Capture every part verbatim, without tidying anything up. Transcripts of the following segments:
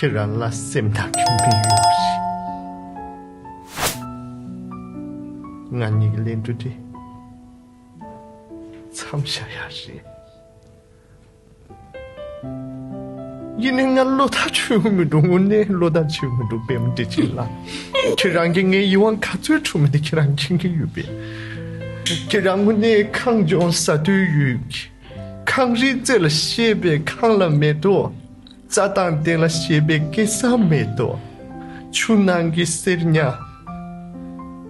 ཁྱེད་རང་ལ་སེམས་ནང་གི་མི་ཡོད་རེད། ང་གཉིས་ཀྱི་ལན་འགྲོ་དེ་མཚམས་བཞག་ཡག་རེད། ཡིན་ནའི་ང་བློ་ཐག་ཆོད་མི་འདུག་དངོས་གནས་བློ་ཐག་ཆོད་མི་འདུག་པད་མ་བདེ་ཆེན་ལགས། ཁྱེད་རང་གིས་ངའི་ཡིད་དབང་ག་ཚོད་འཕྲོག་མིན་དེ་ཁྱེད་རང་མཁྱེན་གྱི་ཡོད་པས། ཁྱེད་རང་དངོས་གནས་གངས་ལྗོངས་ས་མཐོའི་ཡུལ་གྱི། གངས་རིའི་རྩེ་ལ་བཞད་པའི་གངས་ལ་མེ་ཏོག་རྩྭ་ཐང་སྟེང་ལ་བཞད་པའི་སྐལ་བཟང་མེ་ཏོག་ཆུ་ནང་གི་གསེར་ཉ།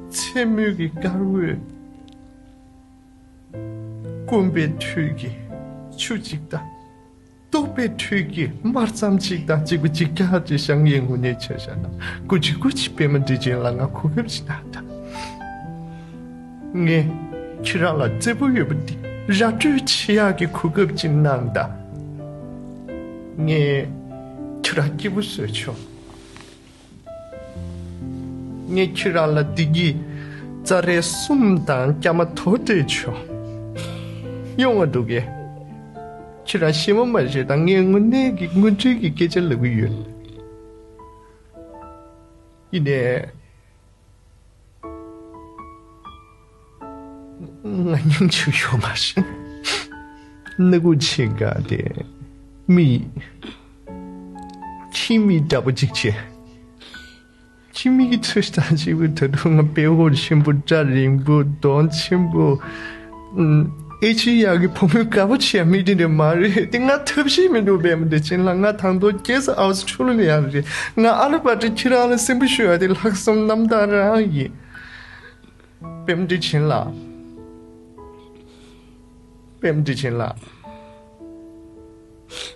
མཚན་མོའི་གི་དཀར་འོད། སྐོམ་པའི་དུས་ཀྱི་ཆུ་གཅིག་དང་། ལྟོགས་པའི་དུས་ཀྱི་མར་ཙམ་གཅིག་དང་གཅིག་པ་གཅིག་རྐྱང་གཅིག་བཞག་ངའི་ངོས་ནས་ཆ་བཞག་ན། སྐུ་མཁྱེན་སྐུ་མཁྱེན་པད་མ་བདེ་ཆེན་ལགས། ང་གོ་སྐབས་ཅིག་གནང་དང་། ངས་ཁྱེད་རང་ལ་བརྩེ་པོ་ཡོད་པ་འདི་ར་སྤྲོད་བྱེད་ཡག་གི་གོ་སྐབས་ཅིག་གནང་དང་། ངས་ཁྱེད་རང་སྐྱིད་པོ་བཟོས་ཆོག་ངས་ཁྱེད་རང་ལ་བདེ་སྐྱིད་རྩ་རལ་གསུམ་དང་སྐྱ་མ་དོ་སྤྲད་ཆོག་ཡོང་བ་འདུག་གས། ཁྱེད་རང་ཞེ་མ་མ་བྱེད་དང་། ངས་དངོས་གནས་ཀྱི་དངོས་འབྲེལ་གྱི་སྐད་ཆ་ལབ་ཀྱི་ཡོད། ཡིན་ནའི། ང་སྙིང་རྗེ་ཡོད་མ་རེད། སྣ་ཁུག་ཕྱེད་ཀ་དེ་མི་ཁྱིམ་མི་འདྲ་པོ་ཅིག་བྱས། ཁྱིམ་མི་གི་ཚོད་ལྟ་ཅིག་པུ་ད་དུང་ང་དཔལ་འབོར་ཆེན་པོ། སྐྲ་རིང་པོ། གདོང་ཆེན་པོ། ཨེ་ཅི་ཡག་གི་བུ་མོའི་དགའ་པོ་བྱེད་ཡ་མི་དེ་འདྲ་མ་རེད་དེ། ང་ཐབས་ཤེས་མི་འདུག་པད་མ་བདེ་ཆེན་ལགས། ང་དང་ཐོག་གེ་སི་ཧའུ་སི་ཆུ་ལ་ལ་ཡག་རེད། ང་ཨ་ལ་བ་ཏྲི་ཁྱེད་རང་ལ་སེམས་པ་ཞུ་ཡ་དེ་ལྷག་བསམ་རྣམ་དག་རང་ཡིན། པད་མ་བདེ་ཆེན་ལགས། པད་མ་བདེ་ཆེན་ལགས།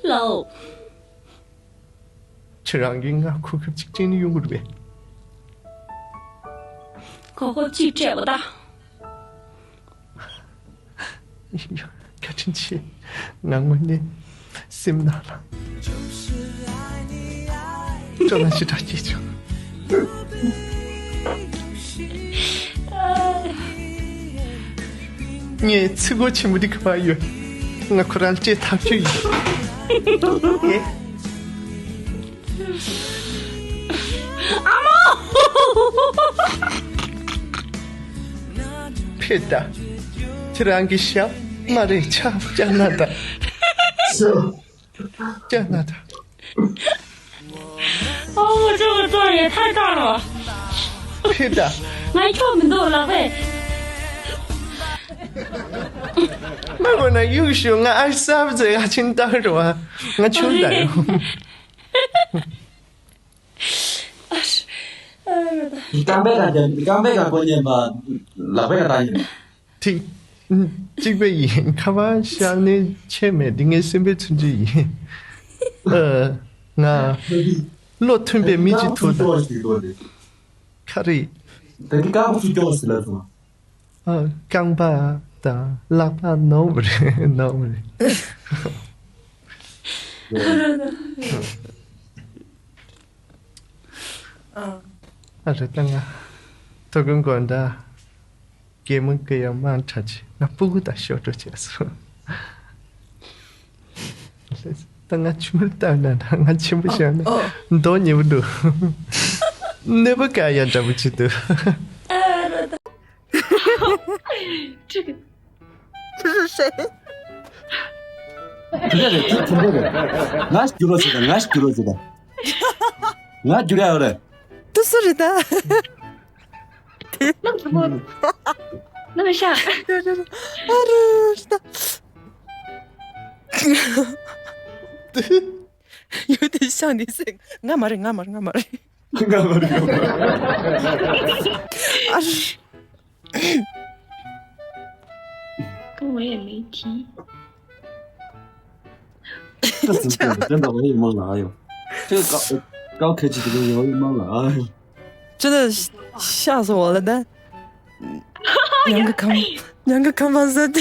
ལའོ། ཁྱེད་རང་གིས་ང་གོ་སྐབས་གཅིག་སྤྲད་ན་ཡོང་གི་རེད་པས། གོ་སྐབས་གཅིག་སྤྲད་པ་ད། བཀའ་དྲིན་ཆེ། ང་དངོས་གནས་སེམས་ནང་ལ་སྤྲོ་སྣང་ཞེ་དྲག་སྐྱེས་བྱུང་། ངས་ཚིག་གོ་ཆེན་པོ་འདི་ག་པར་ཡོད། ང་ཁོ་རང་ལ་སྤྲད་ཐག་ཆོད་ཡིན། ཨེ། ཨ་མ། ཕེབས་དང་། ཁྱེད་རང་གི་ཞབས་མ་རེད། ཕྱག་བརྐྱངས་ན་དང་། ཕྱག་བརྐྱངས་ན་དང་། ཨོ། ཅོག་ཙེ་ཡེ་ཐར་ཀ་རོ། ཕེབས་དང་། ང་ཁྱོག་མི་འདུག་ལག་པས། མ་གོ་ན་གཡུག་ཞུ། ང་ཨ་གསར་ཟེར་ཡ་ཆིན་ཏག་རེད་བ། ང་ཆུང་དང་ཡོང་། རྐང་པའི་ཀ་རྐང་པའི་ཀ་གོ་ཉན་པ། ལག་པའི་ཀ་བཏང་ཉན་པ། ཐིག་གཅིག་པ་ཡིན། ཁ་པར་བཞག་ནས་ཆད་མེད་འདི་ངའི་སེམས་པའི་མཚོན་བྱེད་ཡིན། ཨ། ང་བློ་མཐུན་པའི་མི་གཅིག་ཐུག་དང་། ཁ་རེད། ད་གི་རྐང་པ་ཚུར་སྐྱོར་ཟེར་ལབ་སོང་། ཨ། རྐང་པ་དང་ལག་པ་ནོར་བ་རེད། ནོར་བ་རེད། ཨ། ཨ་རེད། ད་ང་ཐོ་གུན་དགོན་ད་གད་མོ་གི་ཡང་མང་དྲགས་ཆེ། ང་སྤུ་གུ་དང་ཤོར་འགྲོ་བྱས་སོང་། ད་ང་ཆུང་ལྟ་ན་ད་ང་ཆེན་པོ་བྱས་ན་མདོག་ཉེས་པོ་འདུག་གནོད་པ་ག་ཡང་འདྲ་པོ་ཅིག་འདུག་ཨ། རེད་ད། 这个 这是谁？ དེ་འདྲ་རེད། དེ་དེ་འདྲ་རེད། ང་ཞིག་རྒྱུག་རོགས་བྱེད་དང་། ང་ཞིག་རྒྱུག་རོགས་བྱེད་དང་། ང་རྒྱུག་ཡ་ཡོད་རེད། 都是人的。 那怎么那么像？ ཨ་རེ། 有点像你是。 ང་མ་རེད། ང་མ་རེད། ང་མ་རེད། ང་མ་རེད། ང་མ་རེད། ཨ་རེ། 跟我也没提。 这怎么真的？我也懵了。哎呦，这个高高科技的东西，我也懵了。哎呦， 真的吓死我了。但两个看，两个看板色的。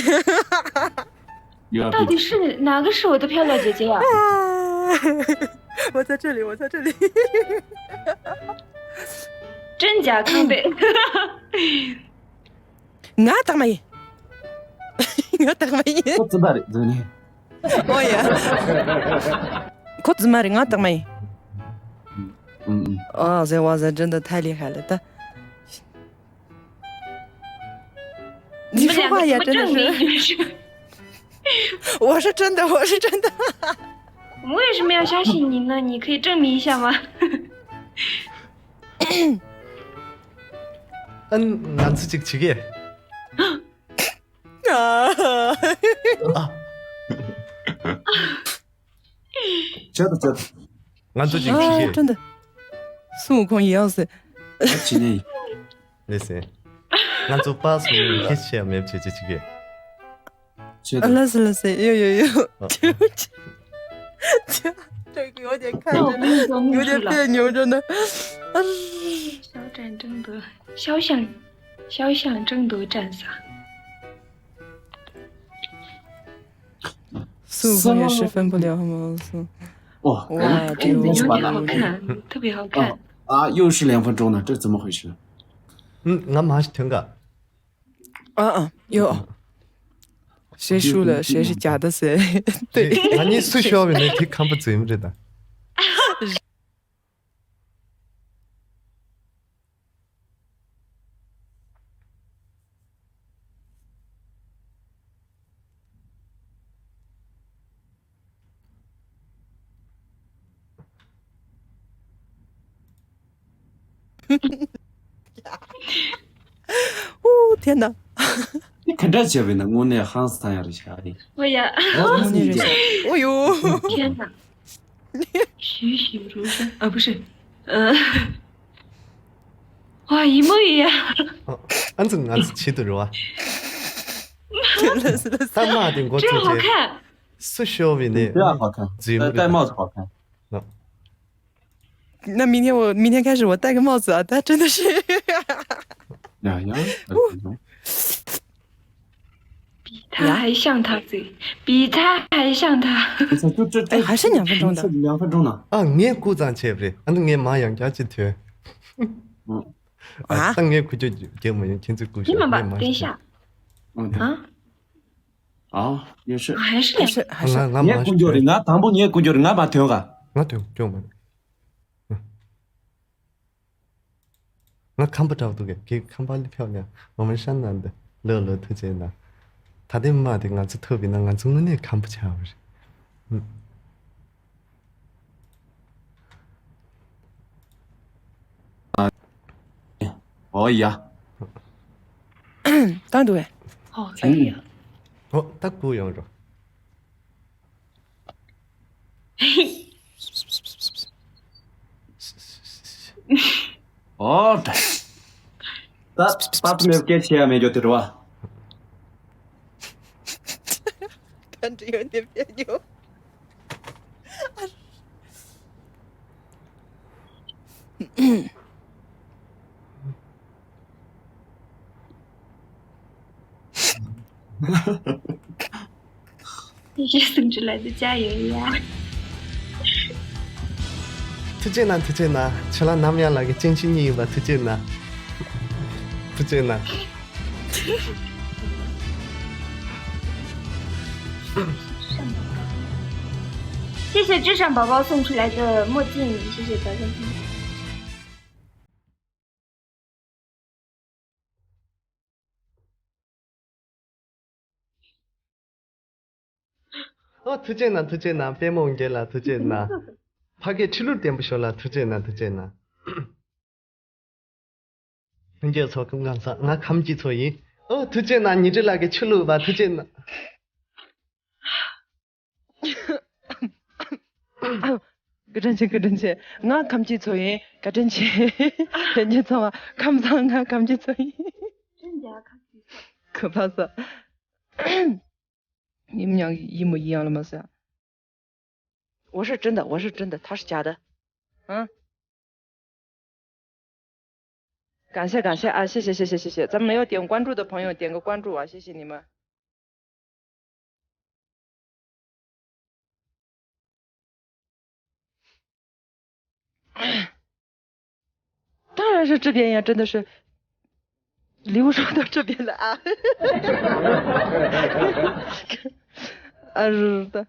到底是哪个是我的漂亮姐姐呀？ 我在这里，我在这里。 真假康贝。 ང་རྟགས་མ་ཡིན། ང་རྟགས་མ་ཡིན། ཁོ་རྫུན་པ་རེད་འདུག་ནི། ཨོ་ཡ། ཁོ་རྫུན་མ་རེད། ང་རྟགས་མ་ཡིན། 嗯嗯。啊，所以我是真的太厉害了，但你说话也真的是，我是真的，我是真的。我为什么要相信你呢？你可以证明一下吗？ ཨ་ནི་ང་ཚོ་གཅིག་བྱེད་ཀྱི། ཨ། བྱེད་དང་བྱེད་དང་། ང་ཚོ་གཅིག་བྱེད་ཀྱི། ཨ། ཁྲོན་ཏེ། སུ་ཁོང་ཡིན་ཡང་ཟེར། ཨ་ཅི་ནས་ཡིན། ལེ་ཟེར། ང་ཚོ་པ་སུ་ཡིན་ཁྱེད་ཆེ་ཡང་མེད་བྱེད་ཀྱི་བྱེད་ཀྱི། བྱེད་ཨ། དང་། ལགས་སོ་ལགས་སོ། ཡོ་ཡོ་ཡོ། ཨ། 这个有点看着，有点别扭，真的。 小战争的，肖像，肖像争夺战啥？孙悟空也是分不了吗？孙，哇，哇，这个有点好看，特别好看。啊，又是两分钟呢，这怎么回事？嗯，俺们还是挺赶。 ཨ་ཨ། ཡོ། 谁输了谁是假的谁？ 对། ང་གཉིས་སུ་ཤོར་བའི་ནི་དེ་ཁམས་པ་འཛིན་རེད་ད། ཨོ། དེ་ན། དེ་ག་འདྲ་བྱས་པས་ན་དངོས་གནས་ཧང་སང་ཡ་རེད་ཤག་ཨེ། ཨོ་ཡ། དངོས་གནས་རེད་ཤག་ཨོ་ཡོ། 天哪。栩栩如生啊，不是，呃，哇，一模一样。 ཨ་ཚོ་ང་ཚོ་ཆེད་དུ་རེད་བ། ལགས་སོ་ལགས་སོ། ད་མ་དེ་འགོ 真好 ཚུགས་རྗེས། 看。 སུ་ཤོར་བའི་ནི། 这样好看。 འཛིན་呃，戴帽子好看。 那明天我，明天开始我戴个帽子啊，戴真的是。 呀呀，呃， 比他还像他嘴，比他还像他。 这这这，哎，还剩两分钟的。两分钟呢。 ཨ། ངས་སྐུ་ཙང་བྱས་པ་རེད། ཨ་ནི་ངས་མ་ཡང་བསྐྱར་ཅིག་ཐོན། 嗯。 ཨ། ཨ། ད་ངས་ཁུ་ཚུར་རྒྱག་མ་ཡོང་། ཁྱེད་ཚོས་སྐུ་ཤོག 你们吧，ངས་མ་等一下。 ཤོག 嗯。啊？啊，也是。 还是两，还是，还是。 ང་ང་མ་ངས་སྐུ་འགྱུར་རེད། ང་དང་པོ་ངས་སྐུ་འགྱུར་རེད། ང་མ་ཐོན་ག་ང་ཐོན་སྐྱོང་མ་རེད། ང་ཁམས་པ་འདྲ་བོ་འདུག་གས། ཁམས་པ་ལི་ཕེའོ་ལེ། 我们山南的། ལོ་ལོ་ཐུགས་རྗེ་གནང་། ད་ལྟའི་མ་དེ་ང་ཚོ་ཐུག་པ་ཡིན་ན་ང་ཚོ་དངོས་གནས་ཁམས་པ་ཆགས་པ་རེད། ཨོ་ཡ། བཏང་འདུག་གས། ཨོ། ཨོ། ད་སྐུ་ཡོང་རོགས། ཨོ། ད་ད་ད་མེད་སྐད་ཆེ་ཡ་མེད་རྒྱུ་དེ་རེད་བ། 看着有点别扭。 谢谢送出来的加油呀！ ཐུགས་རྗེ་གནང་། ཐུགས་རྗེ་གནང་། ཁྱེད་རང་ནམ་ཡང་ལགས་ཀྱི་སྤྱན་ཆུང་གཉིས་ཡིན་པ་ཐུགས་རྗེ་གནང་། ཐུགས་རྗེ་གནང་། 谢谢智善宝宝送出来的墨镜，谢谢宝宝。 ཨོ། ཐུགས་རྗེ་གནང་། ཐུགས་རྗེ་གནང་། པད་མ་འོད་འགྱེད་ལགས་ཐུགས་རྗེ་གནང་། ཕ་གིའི་ཁྲིད་ལུགས་བརྟན་པོ་ཤོག་ལགས། ཐུགས་རྗེ་གནང་། ཐུགས་རྗེ་གནང་། ལྷན་རྒྱས་ཚོ་ཁམས་བཟང་། ང་ཁམས་སྐྱིད་མཚོ་ཡིན། ཨོ། ཐུགས་རྗེ་གནང་། ཉི་ཁྲི་ལགས་ཀྱི་ཆོས་ལུགས་པ་ཐུགས་རྗེ་གནང་། བཀའ་དྲིན་ཆེ། བཀའ་དྲིན་ཆེ། ང་ཁམས་སྐྱིད་མཚོ་ཡིན། བཀའ་དྲིན་ཆེ། ལྷན་རྒྱས་ཚང་མ་ཁམས་བཟང་། ང་ཁམས་སྐྱིད་མཚོ་ཡིན། གོ་ཕ་ས། 你们俩一模一样了吗？是啊。我是真的，我是真的，他是假的。嗯。感谢感谢啊，谢谢谢谢谢谢，咱们没有点关注的朋友点个关注啊，谢谢你们。 当然是这边呀，真的是礼物收到这边了啊。啊，是的。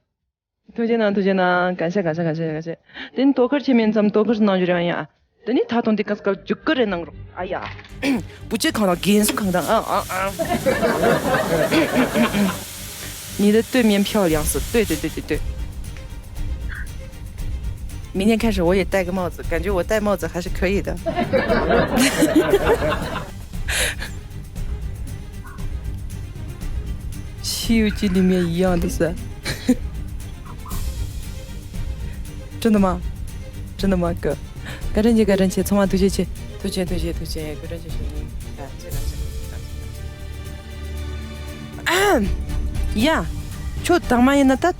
ཐུགས་རྗེ་གནང་། ཐུགས་རྗེ་གནང་། 感谢感谢感谢感谢。དེ་ནི་དོ་ཁུར་ཆེ་མིན་ཙམ་དོ་ཁུར་གནང་རྒྱུ་རང་ཡིན་ཨ། དེ་ནས་ད་དུང་འདི་ག་སྐབས་རྒྱུག་གི་རེད་གནང་རོགས། ཨ་ཡ། 不健康的 རྒན་གསུམ་གང་དང་ཨ་ཨ་ཨ། 你的对面漂亮死，对对对对对。明天开始我也戴个帽子，感觉我戴帽子还是可以的。《西游记》里面一样的是。真的吗？真的吗，哥？བཀའ་དྲིན་ཆེ། བཀའ་དྲིན་ཆེ། ཚང་མ་ཐུགས་རྗེ་ཆེ། ཐུགས་རྗེ་ཆེ། ཐུགས་རྗེ་ཆེ། ཐུགས་རྗེ་ཆེ། བཀའ་དྲིན་ཆེ། བཀའ་དྲིན་ཆེ། ཡ། ཁྱོད་དང་མ་ཡིན་ན་ད་དབུགས་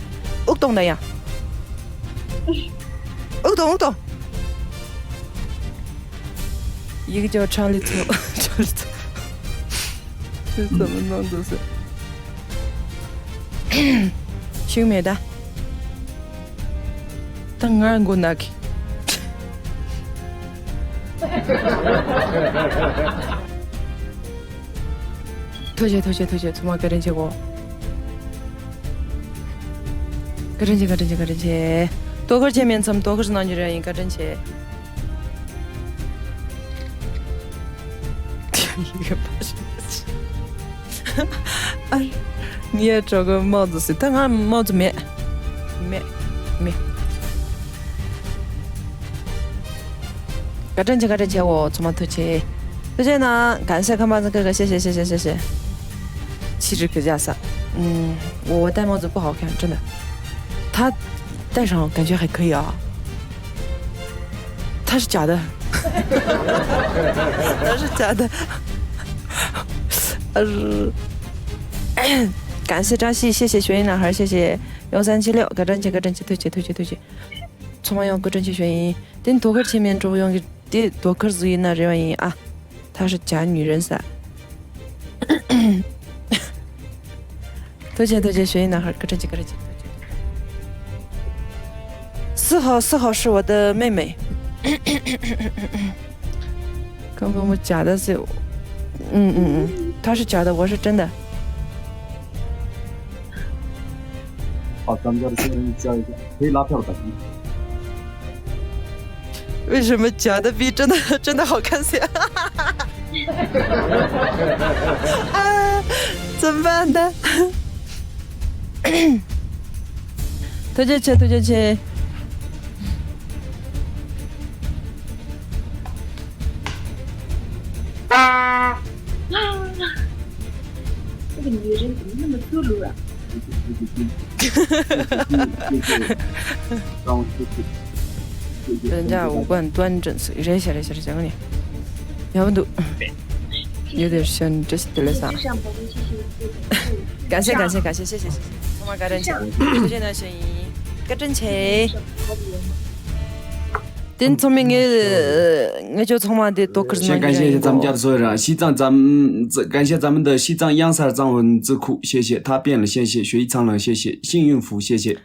གཏོང་ད་ཡ། དབུགས་གཏོང་། དབུགས་གཏོང་། 一个叫查理错，查理错。这怎么弄都是。 ཤེས་མེད་ད། ད་ང་མགོ་ན་གི། ཐུགས་རྗེ་ཆེ། ཐུགས་རྗེ་ཆེ། ཐུགས་རྗེ་ཆེ། ཚང་མ་བཀའ་དྲིན་ཆེ་གོ། བཀའ་དྲིན་ཆེ། བཀའ་དྲིན་ཆེ། བཀའ་དྲིན་ཆེ། དོ་ཁུར་བྱེད་མཁན་ཚང་མ་དོ་ཁུར་གནང་རྒྱུ་རེད། ཡིན། བཀའ་དྲིན་ཆེ། 一个八十八。哎，你也找个帽子是？但俺帽子没，没，没。བཀའ་དྲིན་ཆེ། བཀའ་དྲིན་ཆེ། འོ། ཚང་མ་ཐུགས་རྗེ་ཆེ། ཐུགས་རྗེ་གནང་། 感谢看板子哥哥，谢谢谢谢谢谢。其实可以这样子，嗯，我我戴帽子不好看，真的。他戴上感觉还可以啊。 他是假的。他是假的。呃，感谢张希，谢谢学员男孩，谢谢幺三七六， བཀའ་དྲིན་ཆེ། བཀའ་དྲིན་ཆེ། ཐུགས་རྗེ་ཆེ། ཐུགས་རྗེ་ཆེ། ཐུགས་རྗེ་ཆེ། ཚང་མ་ཡང་བཀའ་དྲིན་ཆེ། 学员། དེ་ནི་དོ་ཁུར་བྱེད་མཁན་གྲོགས་ཡོང་གི། དེ་དོ་ཁུར་ཟིག་ཡིན་ན་རེ་བ་ཡིན་ཨ། 她是假女人 ཟེར། 多谢多谢学员男孩， བཀའ་དྲིན་ཆེ། བཀའ་དྲིན་ཆེ། 四号，四号是我的妹妹。刚刚我假的是，嗯嗯嗯，她是假的，我是真的。 好，咱们家的新人叫一下，可以拉票了吧？ 为什么假的比真的，真的好看些？啊，怎么办呢？多谢钱，多谢钱。 这个女人怎么那么粗鲁啊？ 人家五官端正，热血热血热血，我呢，要不都有点像这些的啥。感谢感谢感谢谢谢谢谢，我们感谢，谢谢那声音，感谢。 དེ་ཚང་མས་ངས་ངས་ཁྱོད་ཚང་མ་འདི་དོ་ཁུར་གནང་། 先感谢一下咱们家的所有人，西藏咱们感谢咱们的西藏央萨藏文字库，谢谢他变了，谢谢学一苍狼，谢谢幸运福，谢谢。